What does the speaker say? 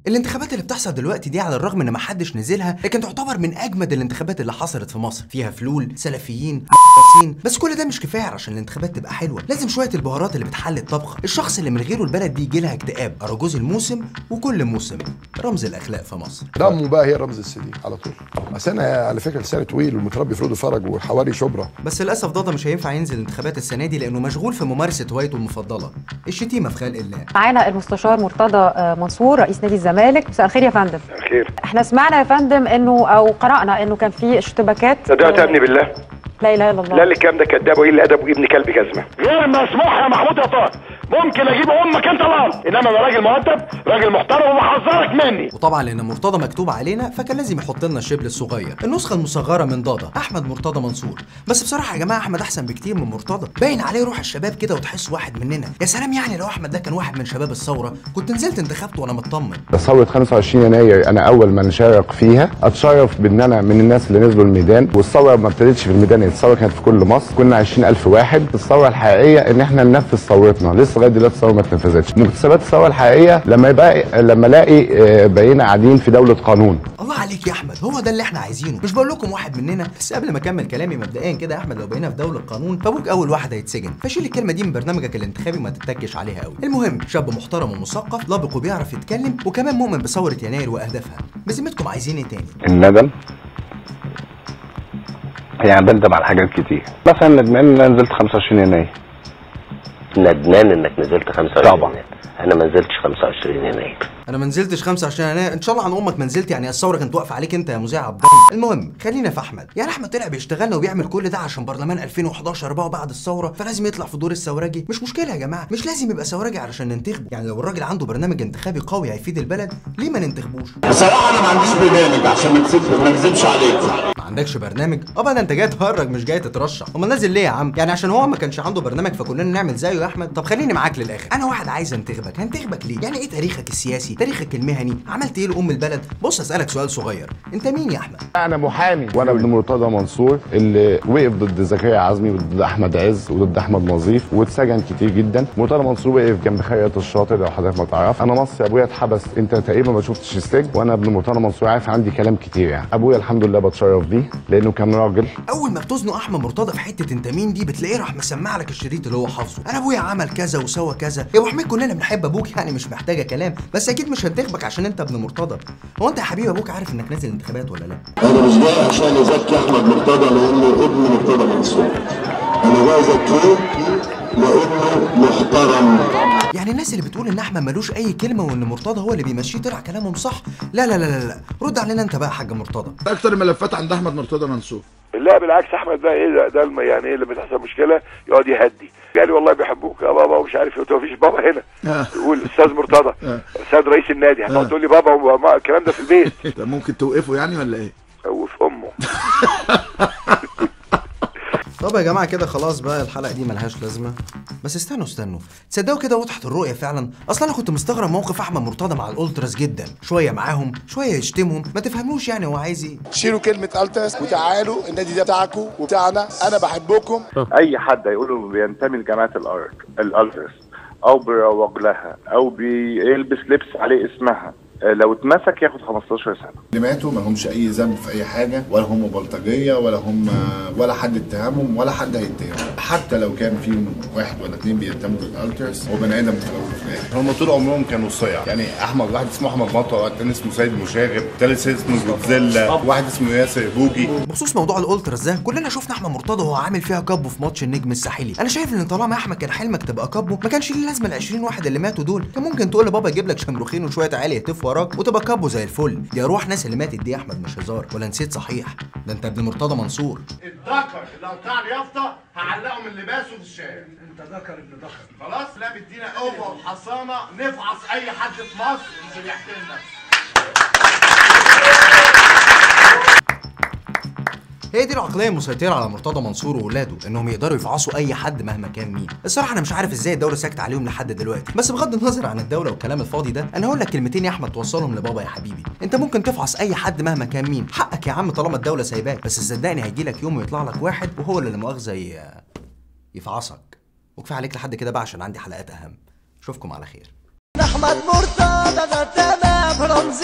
الانتخابات اللي بتحصل دلوقتي دي على الرغم ان محدش نزلها، لكن تعتبر من اجمد الانتخابات اللي حصلت في مصر. فيها فلول، سلفيين، مقصين، بس كل ده مش كفاية عشان الانتخابات تبقى حلوة. لازم شوية البهارات اللي بتحل الطبخة، الشخص اللي من غيره البلد دي يجي لها اكتئاب، اراجوز الموسم وكل موسم، رمز الاخلاق في مصر. دمه بقى هي رمز السديد على طول. بس انا على فكرة لساني طويل ومتربي في رود فرج وحواري شبرا. بس للاسف ضاضه مش هينفع ينزل الانتخابات السنة دي لانه مشغول في ممارسة هوايته المفضلة، الشتيمة في خلق الله. معانا المستشار مرتضى منصور رئيس نادي الزمالك. مساء الخير يا فندم. الخير. احنا سمعنا يا فندم انه او قرانا انه كان في اشتباكات. صدقت يا ابني بالله؟ لا اله الا الله. لا الكلام ده كداب وايه الادب وابن كلب جزمه. غير مسموح يا محمود يا طاهر، ممكن اجيب امك انت الان، انما انا راجل مؤدب، راجل محترم وبحذرك مني. وطبعا لان مرتضى مكتوب علينا فكان لازم يحط لنا الشبل الصغير، النسخة المصغرة من ضاضه، احمد مرتضى منصور. بس بصراحة يا جماعة احمد احسن بكتير من مرتضى، باين عليه روح الشباب كده وتحس واحد مننا. يا سلام، يعني لو احمد ده كان واحد من شباب الثورة كنت نزلت انتخبته وانا مطمن. ثورة 25 يناير انا اول ما نشارك فيها، اتشرف بان انا من الناس اللي نزلوا الميدان، والثورة ما ابتدتش في الميدان، الثورة كانت في كل مصر، كنا 20,000 واحد. الثورة الحقيقية ان احنا ننفذ ثورتنا، لسه لغاية دلوقتي الثورة ما اتنفذتش. مكتسبات الثورة الحقيقية لما يبقى لما الاقي بقينا قاعدين في دولة قانون. الله عليك يا احمد، هو ده اللي احنا عايزينه. مش بقول لكم واحد مننا. بس قبل ما اكمل كلامي مبدئيا كده يا احمد، لو بقينا في دولة قانون فابوك اول واحد هيتسجن، فشيل الكلمة دي من برنامجك الانتخابي وما تتكش عليها قوي. المهم شاب محترم ومثقف، لابق وبيعرف يتكلم، وكمان مؤمن بثورة يناير واهدافها. بذمتكم عايزين ايه تاني؟ الندم، يعني بندم على حاجات كتير. مثلا ندمان ان انا نزلت 25 يناير. ندمان انك نزلت 25 طبعا. يناير؟ انا ما نزلتش 25 يناير. انا ما نزلتش 25 يناير، ان شاء الله عن امك ما نزلت، يعني الثورة كانت واقفة عليك انت يا مذيع عبد الله. المهم خلينا في احمد. يعني احمد طلع بيشتغلنا وبيعمل كل ده عشان برلمان 2011 بقى بعد الثورة، فلازم يطلع في دور الثورجي. مش مشكلة يا جماعة، مش لازم يبقى ثورجي علشان ننتخبه. يعني لو الراجل عنده برنامج انتخابي قوي هيفيد البلد، ليه ما ننتخبوش؟ بصراحة انا ما عنديش برنامج عشان ما اكذبش عليك. ما عندكش برنامج؟ اه ده انت جاي تهرج مش جاي تترشح. امال نازل ليه يا عم؟ يعني عشان هو ما كانش عنده برنامج فكلنا نعمل زيه يا احمد؟ طب خليني معاك للاخر. انا واحد عايز انتخبك، هنتخبك ليه؟ يعني ايه تاريخك السياسي؟ تاريخك المهني؟ عملت ايه لام البلد؟ بص اسالك سؤال صغير، انت مين يا احمد؟ انا محامي، وانا ابن مرتضى منصور اللي وقف ضد زكريا عزمي وضد احمد عز وضد احمد نظيف واتسجن كتير جدا. مرتضى منصور وقف جنب خيرت الشاطر لو حضرتك ما تعرف. انا مصري، ابويا اتحبس، انت تقريبا ما شفتش السجن، وانا ابن مرتضى منصور عارف عندي كلام كتير. يعني ابويا الحمد لله بتشرف بيه لانه كان راجل. اول ما بتزنق احمد مرتضى في حتة انت مين دي بتلاقيه راح مسمع لك الشريط اللي هو حافظه. انا ابويا عمل كذا وسوى كذا. يا ابو حميد كلنا بنحب ابوك، يعني مش محتاجه كلام، بس اكيد مش هنتخبك عشان انت ابن مرتضى. هو انت يا حبيبي ابوك عارف انك نازل انتخابات ولا لا؟ انا مش جاي عشان ازكي احمد مرتضى لانه ابن مرتضى منصور، انا جاي ازكيه لانه محترم. يعني الناس اللي بتقول ان احمد ملوش اي كلمة وان مرتضى هو اللي بيمشيه طلع كلامهم صح. لا لا لا لا, لا. رد علينا انت بقى يا حاج مرتضى. اكتر الملفات عند احمد مرتضى منصور. لا بالعكس، احمد بقى ايه ده يعني ايه لما تحصل مشكلة يقعد يهدي. قال لي والله بيحبوك يا بابا ومش عارف ايه، مفيش بابا هنا. تقول استاذ مرتضى استاذ رئيس النادي، هتقعد تقول لي بابا وما الكلام ده في البيت. ده ممكن توقفه يعني ولا ايه؟ اوقف امه. طب يا جماعة كده خلاص بقى الحلقة دي ملهاش لازمه. بس استنوا استنوا، تصدقوا كده وضحت الرؤية فعلا. اصلا انا كنت مستغرب موقف احمد مرتضى مع الالتراس جدا، شوية معاهم شوية يشتمهم، ما تفهموش يعني هو عايز ايه. شيلوا كلمة التراس وتعالوا النادي ده بتاعكم وبتاعنا، انا بحبكم. اي حد هيقولوا بينتمي لجماعة الالتراس او بيروج لها او بيلبس لبس عليه اسمها، لو اتمسك ياخد 15 سنة. اللي ماتوا ما لهمش اي ذنب في اي حاجة، ولا هم بلطجيه ولا هم ولا حد اتهمهم ولا حد هيتهمهم، حتى لو كان فيهم واحد ولا اتنين بينتموا للالترس، هو بني ادم في الاول وفي الاخر. هم طول عمرهم كانوا صيع، يعني احمد واحد اسمه احمد مطوع، والتاني اسمه سيد مشاغب، التالت اسمه جوتزيلا، واحد اسمه ياسر بوجي. بخصوص موضوع الالتراس ده كلنا شفنا احمد مرتضى وهو عامل فيها كابو في ماتش النجم الساحلي. انا شايف ان طالما احمد كان حلمك تبقى كابو ما كانش ليه لازمه ال 20 واحد اللي ماتوا دول، كان ممكن تقول لبابا يجيب لك شمروخين وشوية عيال يهتفوا وراك وتبقى كابو زي الفل. دي اروح ناس اللي ماتت دي يا احمد مش هزار. ولا نسيت صحيح، ده انت ابن مرتضى منصور. الذكر اللي قطع لي يافطة هعلقه من لباسه في الشارع. انت ذكر ابن ذكر خلاص، لا مدينا قوة وحصانه نفعص اي حد في مصر مش بيحترم نفسه. هي دي العقلية المسيطرة على مرتضى منصور واولاده، انهم يقدروا يفعصوا اي حد مهما كان مين. الصراحة انا مش عارف ازاي الدولة ساكته عليهم لحد دلوقتي، بس بغض النظر عن الدولة والكلام الفاضي ده، انا هقول لك كلمتين يا احمد توصلهم لبابا يا حبيبي. انت ممكن تفعص اي حد مهما كان مين، حقك يا عم طالما الدولة سايباك، بس صدقني هيجي لك يوم ويطلع لك واحد وهو اللي لا مؤاخذة يفعصك. وكفاية عليك لحد كده بقى عشان عندي حلقات اهم. اشوفكم على خير. احمد احمد مرتضى ده تمام، رمز